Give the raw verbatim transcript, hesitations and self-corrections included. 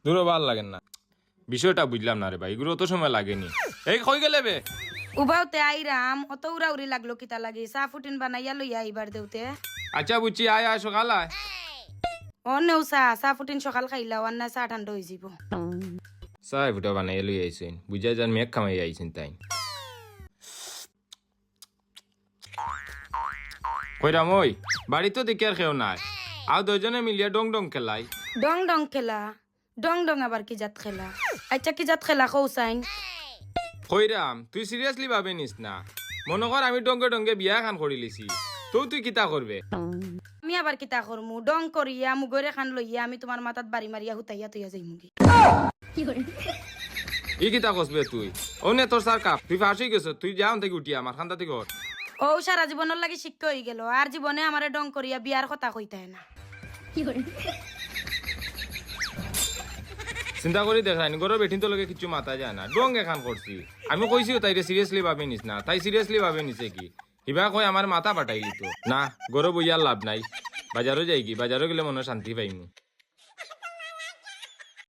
দূরো, ভালা লাগের না। বিষয়টা বুঝলাম না রে ভাই, ইগুর অত সময় লাগেনি। এই কই গেলে বে? উবাউতে আইরাম, অত উড়াউড়ি লাগলো কিতা লাগি? চা ফুটিন বানাইয়া লইয়া আইবার দেউতে। আচ্ছা বুঝছি, আয় আয়, সকাল আয়। অনেও চা, চা ফুটিন সকাল খাইলাও, আর না চা ঠান্ডা অইযিবো। চা ফুটা বানাইয়া লই আইছইন, বুঝা যার মেঘ কামাই আইছইন তাই। কইরাম ওই, বাড়িত তো দেখি আর কেউ নাই। আও দুইজনে মিলিয়া ডং ডং খেলাই। ডং ডং খেলা? ডং ডং আবার কি জাত খেলা? আচ্ছা, কি জাত খেলা কও চাইন? কইরাম, তুই seriously ভাবে নিস না। মনো কর আমি ডঙ্গে ডঙ্গে বিয়া খান করিলিছি, তো তুই কিতা করবে? আমি আবার কিতা করমু? ডং করিয়া মুগরে খান লইয়া আমি তুমার মাথাত বাড়ি মারিয়া হুতাইয়া তুইয়া যাইমুগি। ই কিতা কস বে তুই? অনে তোর সার কাপ, তুই ফাঁস অই গেছ, তুই যা অন থাকি উঠিয়া আমার খান্দা থাকি ঘর। ও সারা জীবনর লাগি শিক্ষা অই গেল, আর জীবনে আমারে ডং করিয়া বিয়ার কথা কইতায় না। চিন্তা করি দেখ রাইন, গরো বেটিন তো লগে কিচ্ছু মাতা যায় না, ডং এখান করছি। আমি কইছি তাইরে seriously ভাবে নিস না, তাই seriously ভাবে নিছে কি? হিবা কয় আমার মাথা ফাটাইলি তো। না, গরো বইয়ার লাভ নাই, বাজারো যাইগি, বাজারো গেলে মনো শান্তি পাইমু।